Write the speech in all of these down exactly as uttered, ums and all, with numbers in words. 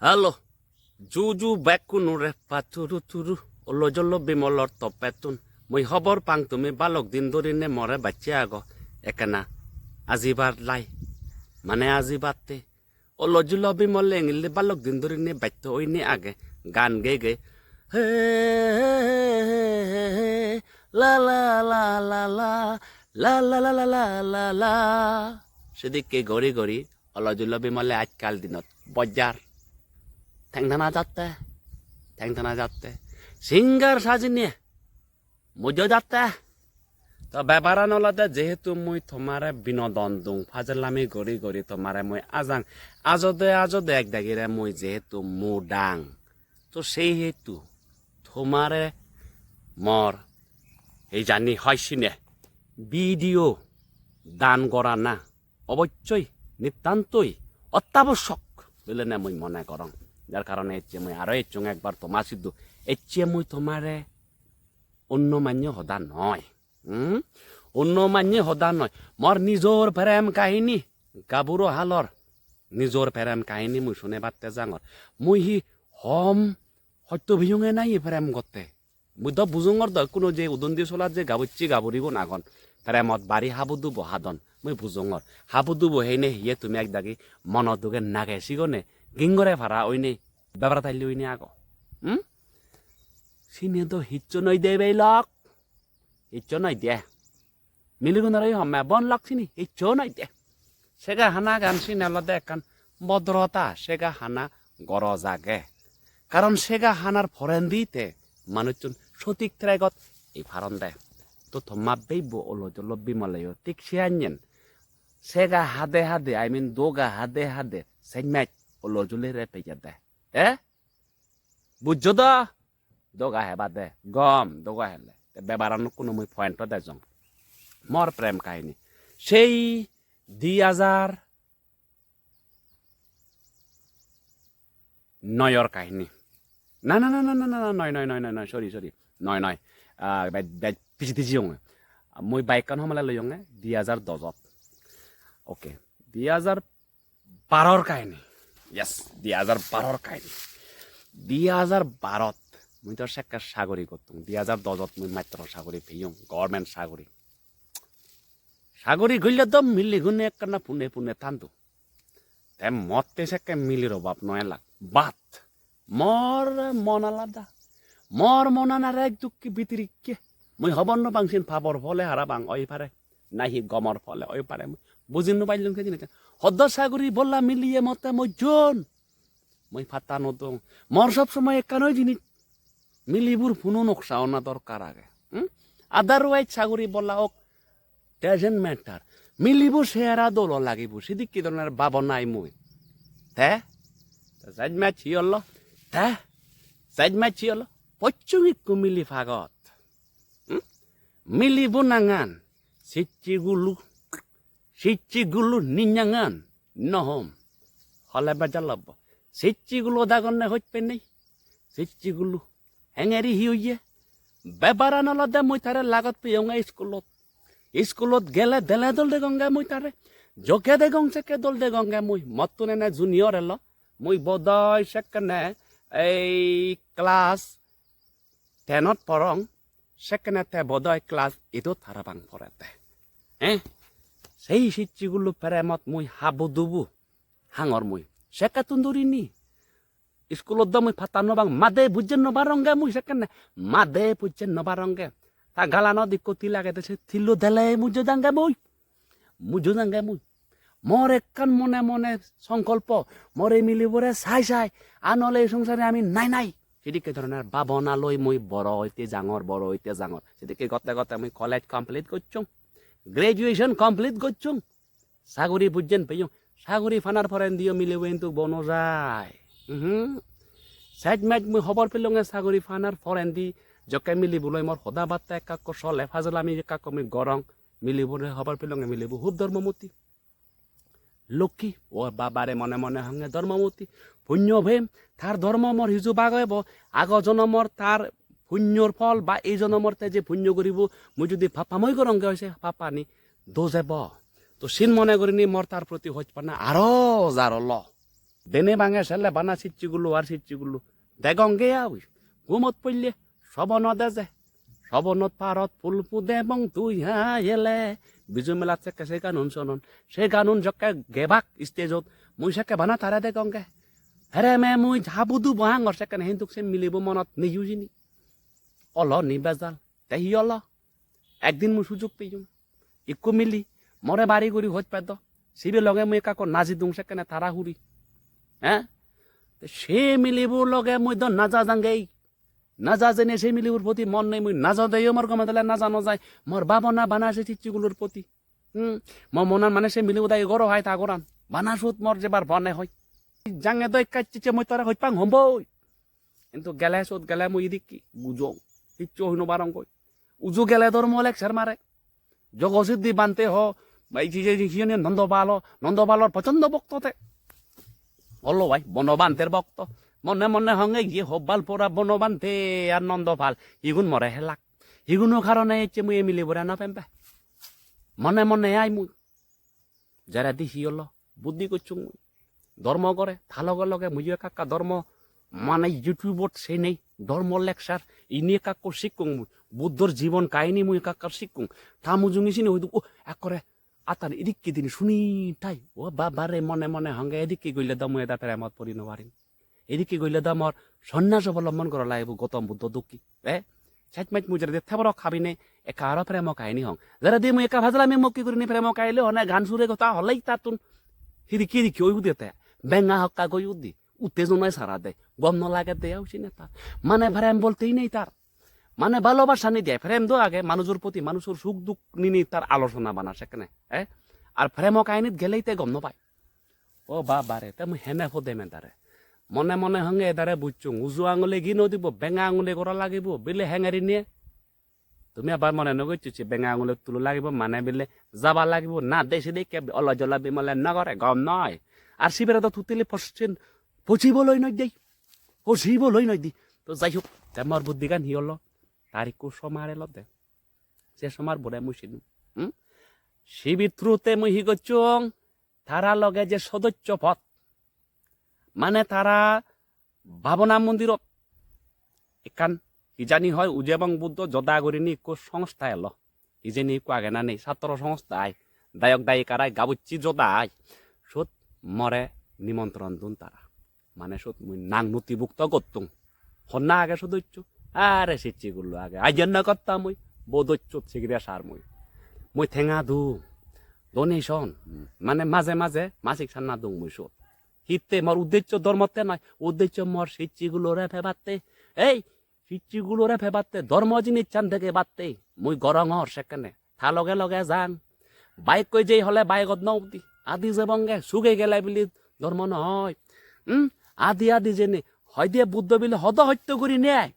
Hello, juju bekkunore patturu turu, olo jolo Bimolor toppettun. Mui hobor pang tumi balok din dhurine more bacche ago, ekkena ajibar lai, mane ajibatte. Olo jolo Bimol engille balok din dhurine batto oine age, gan gei gei. He, la la la la la, la la la la la la la. Sedokke gori gori olo jolo Bimole ajkal dinot bojjar. Thengthana jatte, thengthana jatte. Singer sajinei mujo jatte. To bebaran olode jehetu mui tomare binodon dung, pajelami gori gori tomare mui ajang. Ajode ajode ek dagire mui jehetu mudang. To sei hetu tomare mor ei jani hoi sine video dan gorana obossoi nittantoi ottabossok bilene mui mone gorong. Jar karone ecche mui aro ecchong ekbar toma sidu. Ecche mui tomare onno manye hoda noi. Hmm? Onno manye hoda noi. Mor nijor prem kahini, gaburo halor nijor prem kahini mui sunebatte jangor. Mui hi hom hosto biyonge nahi prem gotte? Mui do bujongor do, kuno je udondi solat je gabucchi gaburigun agon, premot bari habudubo hadon, mui bujongor. Habudubo heine hiye tumi ek dagi mono duge nage sigone gingore para oine bebara taille oine ago. Hmm? Sine do hiccho noi de beilok. Hiccho noi de. Miligunore homme bon lak sini hiccho noi de. Sega hana gan sini olode ekkan bodrota, sega hana goroj age. Karon sega hanar porendi te manuchun sotik track-ot ei paron de. To tomma beibo olo jolo Bimoleyo tik siyanyen. Sega hade hade, I mean doga hade hade, sejmej olo jolire peye de. Eh? Bujjo do? Doga heba de, gom doga hele. Te bebaran kuno mui point-o dejong. Mor prem kahini. Sei di hajar noyor kahini. Na, na, na, na, na, na, na, noi, noi, noi, noi, noi, sorry, sorry. Noi, noi. Ah, bej, bej, pijedi jiyonge. Mui bike-kan homole loyonge, di hajar dojot. Okay. Di hajar baror kahini. Yes, di hajar baror kahini. Di hajar barot mui to sekke sagori gottung. Di hajar dojot mui matro sagori peyong, government sagori. Sagori golle do miligune ekkana pune pune tando. Te motte sekke milir obab noi elak. But mor mon alada. Mor monan ar ek dukke bitirikke. Mui hobor no pang sin pabor phole harabang oi pare. Nahi gomor phole oi pare. Mui buji no pailung se jinis. Hoddo sagori bolla miliye motte mojjon. Mui patta no dong. Mor sob somoi ekkan oi jinis. Milibur puno noksa ona dorkar age. Hmm? Otherwise sagori bolla ok, doesn't matter. Milibo sehara dol o lagibo, sidikke dhoronor babonai mui. Te? Te sejmej hi ollo? Te? Sejmej hi ollo? Pochchung ikko mili pagot. Hmm? Milibo nangan Sicchi Gulu. Sicchi Gulu ni nangan no hom. Hole bejal lobbo. Sicchi Gulu dagonne hoj penei. Sicchi Gulu. Hengeri hi oye? Bebaran olode mui tare lagot peyonge iskulot. Iskulot gele dele dol degonge mui tare. Jokke degong sekke dol degonge mui. Mottun ene junior elo. Mui bodoi sekkene ei class ten-ot porong. Sekkene te bodoi class eight-ot parapang porede. Eh? Sei sicchi Gulu premot mui habudubu hangor mui. Sekkettun durini. Iskulot do mui patta no pang, made bujje no paronge mui sekkene, made bujje no paronge. Ta galanot ikko til agede, se tillo dele mujjo dange mui. Mujjo dange mui. Mor ekkan mone mone songkolpo, mor ei milibore sai sai, a nole ei songsare ami nai nai. Sidikke dhoronor babona loi mui boro oite jangor, boro oite jangor. Sidikke gotte gotte mui college complete gocchong, graduation complete gocchong. Saguri bujjen peyong. Saguri panar porendiyo milebo hintu bono jai. Mhm. Sej mej mui hobor pelonge saguri panar porendi jokke milebo loi mor hoda batta ekka ekko sole, fajlami ekka ekko mui gorong. Milebore hobor pelonge milebo hub dhormomoti. Lokki, o babare mone mone honge dhormomoti. Punyo pem, tar dhormo mor hiju bag obo. Ago jonomor tar punyor phol ba ei jonomor te je punyo guribo, mui judi papamoi goronge oi se papani doj ebo. To sin mone gurinei mor tar proti hojpana aro jaro lo. Dene bange sele bana sicchi gulo ar sicchi gulo. Degonge aui. Gumot poille. Sobonot eje. Sobonot parot pul pude bong tui ha ele. Biju melat sekke se ganun sonon. Se ganun jokke gebak stage-ot. Mui sekke bana tare degonge. Here me mui habudu bohangor sekkene hintu se milibo monot neyu jini. Olo ni bejal. Te hi olo? Ekdin mui sujog peyong. Ikko mili more bari guri hoj pedo. Sibe loge mui ekka ekko naji dung sekkene tara huri. He? Te se milibur loge mui do naja jangei. Naja jene se milibur poti mon nei, mui naja deyo mor gome dale naja no jai. Mor babona bana se sicchi gulor poti. Hmm. Mo monan mane se milibur dai goro hai ta goran. Bana sut mor jebar bone hoi. Jange do ekka sicche mui tara hoj pang homboi. Hintu gele sot gele mui idikke bujong, hissu hoi no parongoi. Uju gele dhormo lecture mare. Jogo Siddhi Bhante ho, bai hi, hi, hi, hi, Nondo Palo, Nondo Palor prochondo bhokto te. Ollo bai, Bono Bhanter bhokto. Mone mone honge ye hobbal pora Bono Bhante ar Nondo Pal. Igun more helak. Iguno karone ecche mui ei milibore no pembe. Mone mone ai mui. Jara di hi olo, buddhi gossong mui. Dhormo gore, ta loge loge muiyo ekka ekka dhormo, mane YouTube-ot sei nei, dhormo lecture, ini ekka ekka sikkong mui. Buddhor jibon kahini mui ekka ekka sikkong. Ta mujungi sini hoidu, "Oh, ekkore atan idikke dini suni thai." O baba re, mone mone honge idikke goille do mui eda premot pori no parim. Edikke goille do mor sonnyaso obolombon gora lagibo Gautam Buddho dokke. Eh? Sej mej mui jeredi teborok habine ekka aro premo kahini hong. Jeredi mui ekka fajlami mokki gurinei premo kahini hone gan sure gotha holei tattun hidikke hidikke oi udete. Benga hokka goi uddi. Uttejona sara de. Gom no lage de au sine tar. Mane prem boltei nei tar. Mane bhalobasa ni de. Prem do age manujor proti manujor suk duk nini tar alochona bana sekkene. Eh? Ar premo kahinit gelei te gom no pai. O baba re, te mui hene podem edare. Mone mone honge edare bujjong, uju angule gi no dibo, benga angule gora lagibo, bile hengeri niye. Tumi abar mone no goccho se benga angule tulo lagibo, mane bile jaba lagibo, na de sede ikke olo jola bimole no gore, gom noi. Ar sibere do totally possible, possible oi noi dei. Possible oi noi di. To jai hok, te mor buddhigan hi olo? Tar ikko somar elo de. Se somar bore mui sinung. Hmm? Sibit through te mui hi gocchong? Tara loge je sodosso pod, mane tara bhabona mondirot ekkan hijani hoi Ujebong Buddho Joda gurinei ekko songstha elo, hijeni ekko age na nei, satro songstha ai, dayok dayikara ai, gabucchi joda ai, sot more nimontron dun tara. Mane sot mui nang notibukto gottung. Honna age sodosso? Are sicchi gullo age. Ajenno gottam mui. Bodossot sigire sar mui. Mui tenga dung. Donation. Mane maje maje masik sanna dung mui sot. Hitte mor uddeccho dhormotte noi. Uddeccho mor sicchi gulore pebatte. Ei, sicchi gulore pebatte. Dhormo jinissan degebatte. Mui gorongor sekkene. Ta loge loge jang. Bike koi jei hole bike ot no uddi. Adi jebonge, suge gele bili dhormo no oi. Hmm? Adi adi jene. Hoide Buddho bile hodo hotto guri nei.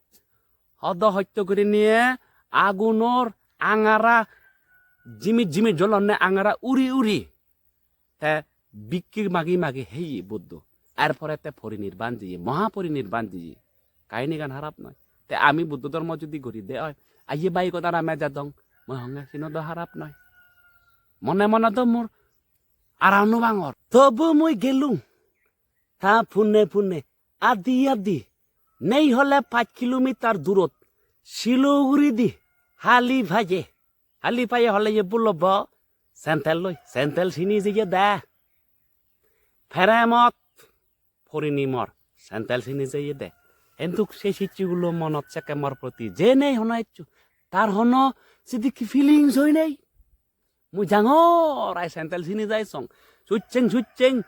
Hodo hotto guri nei agunor angara jimit jimit jolonne angara uri uri. Te bikki magi magi heye Buddho. Er pore te porinirban jeye, moha porinirban jeye. Kahinigan harap noi. Te ami Buddho dhormo judi guri de oi, aye bike ot arame jadong, mui honge sino do harap noi. Mone mone do mor aram no bangor. Tobu mui gelung. Ta punne punne, adi adi, nei hole pach kilometer durot, silo uguredi, hali paye. Hali paye hole ye bulo bo, sandal loi, sandal sini jeye de. Premot porini mor, sandal sini jeye de. Hintu se sicchi gulo monot sekke mor proti je nei hono icchu. Tar hono sidikke feelings oi nei. Mui jangor ai sandal sini jai song. Sucheng sucheng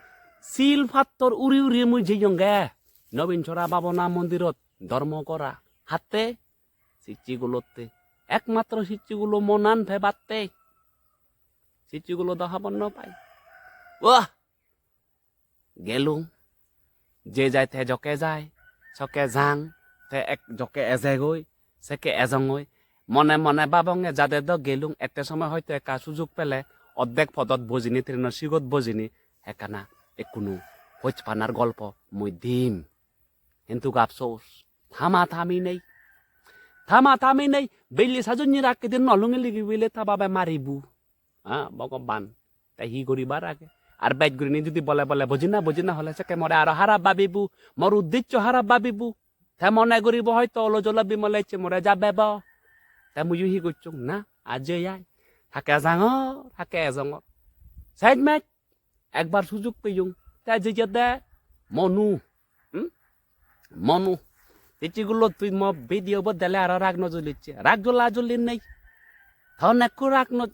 sil pattor uri uri mui jeyonge. Nobin Sora Bhabona mondirot dhormo gora. Hatte sicchi gulotte. Ekmatro sicchi gulo monan pebatte. Sicchi gulo do habor no pai. Wah! Gelung. Je jai te jokke jai, sokke jang, te ek jokke ejegoi, sekke ejongoi. Mone mone babonge jade do gelung, ette somoy hoyto ekka sujug pele, oddek podot bojini, treno sigot bojini, ekkana ekkunu hojpanar golpo mui dim. Hintu apsos, thama thami nei. Thama thami nei, belle sajonni rakke din nolungi ligi bile ta babe maribu. Ha, Bhogoban. Te hi guribar age? Ar bej gurinei judi bole bole, "Buji na, buji na," hole sekke more aro harap babibo, mor uddeccho harap babibo. Te mone guribo hoito olo jolo Bimole ecche more jabebo. Te muiyo hi gocchong na, aje ai. Hakke ejangor, hakke ejongor. Sej mej, ekbar sujug peyong. Te jeye de Monu. Hmm? Monu. Ecche gulo tui mo video bo dele aro rag no julicche. Rag jola juli nei. Ton ekku rag no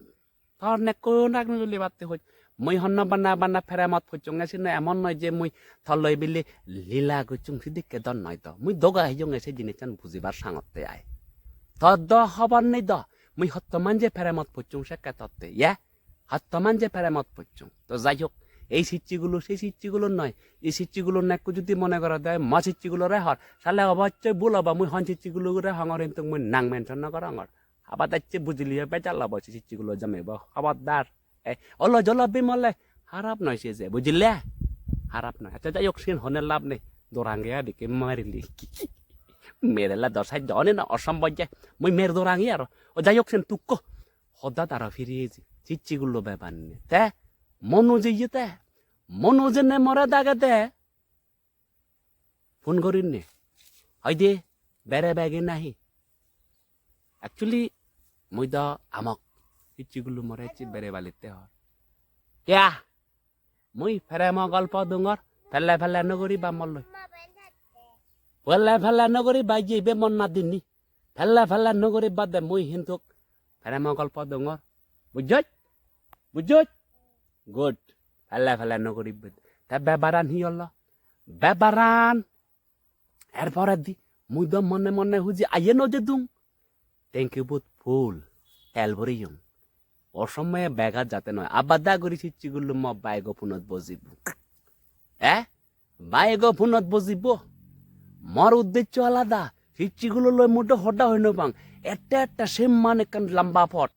Tor nekko rag no juli batte hoj. Mui honno bana bana premot pocchonge, sinno emon noi je mui tolloi bili lila gocchong, sidikke don noi do. Mui doga heyonge se jinissan bujibar sangotte ai. Tor do hobor nei do. Mui hottoman je premot pocchong sekke totte, ye? Hottoman je premot pocchong. To jai hok, ei sicchigulo, sei sicchigulo noi. Ei sicchigulo nekko judi mone gorode, mo sicchigulore hor. Sale obossoi bul obo, mui hon sicchigulore hongor, hintu mui nang mention no gorongor. Habadacche bujiliyo bejal obo, se sicchigulo jamebo. Habardar. Eh, olo jolo Bimole. Harap noi se je, bujile? Harap noi. Accha, jai hok, siyen hone lab nei. Dorange adikke marili. Merela do sajjo, one na osomboj je. Mui mer dorangi aro. O jai hok, siyen tukko. Hodat aro firi eji. Sicchigulo bebanne. Te? Monu jeye te? Monu jene more dagede? Phone gorinne. Hoide, bere bege nahi? Actually, mui do amok. Sicchigulo more ecche bere balitte hor. Kya? Mui premo golpo dungor, pelle pelle no guriba molloi. Pelle pelle no guriba, je ibe mon na dinni. Pelle pelle no guriba de, mui hintu premo golpo dungor. Bujjoj? Bujjoj? Good. Pelle pelle no guriba. Te bebaran hi olo? Bebaran. Er poredi mui do mone mone huji aye no jedung. Tanki bot full tel boreyong. O somoye begat jate noi. Abada guri sicchigulo mo bike-o phunot bojibo. Eh? Bike-o phunot bojibo. Mor uddeccho alada. Sicchigulo loi mui do hoda hoi no pang. Ette ette sim man ekkan lamba pot.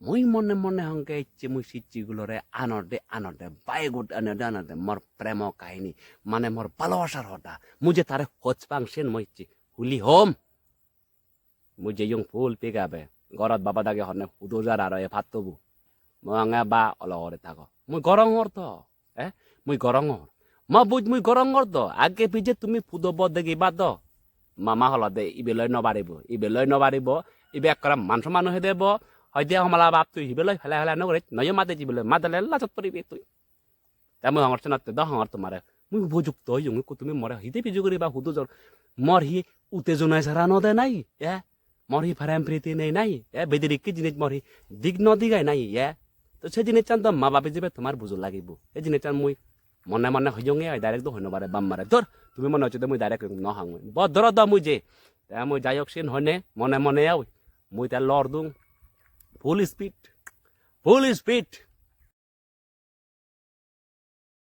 Mui mone mone honge ecche mui sicchigulore anode anode, bike-ot anode anode, mor premo kahini, mane mor bhalobasar hoda. Mui je tare hoj pang siyen mui ecche huli hom. Mui jeyong full pickup-e. Gorot baba dagi honne hudu jar aro e pattobo. Mui honge ba olo guri thago. Mui gorongor to. Eh? Mui gorongor. Ma buj mui gorongor do. Age pije tumi pudobo degiba do. Mama holode ibe loi no paribo. Ibe loi no paribo. Ibe ekkore man somman hoi debo. Hoide homala bap tui ibe loi pele pele no goris. Noyo made ibe loi. Madele lajot poribi tui. Te mui hongor senotte do hongor tomare. Mui upojukto oyong ikko tumi more hide piju guriba hudu jor. Mor hi uttejona sara no de nai, eh? Mor hi prem priti nei nai, eh? Bedirekke jinis mor hi dik no digai nai, eh? To se jinissan do ma bap ijebe tomar bujo lagibo. Ei jinissan mui mone mone hoyonge ai, direct do hoi no pare bap mare. Dor, tumi mone hocche de mui direct no hang. Bo doro do mui je. Te mui jai hok siyen hoine mone mone ai. Mui te lor dung. Full speed. Full speed.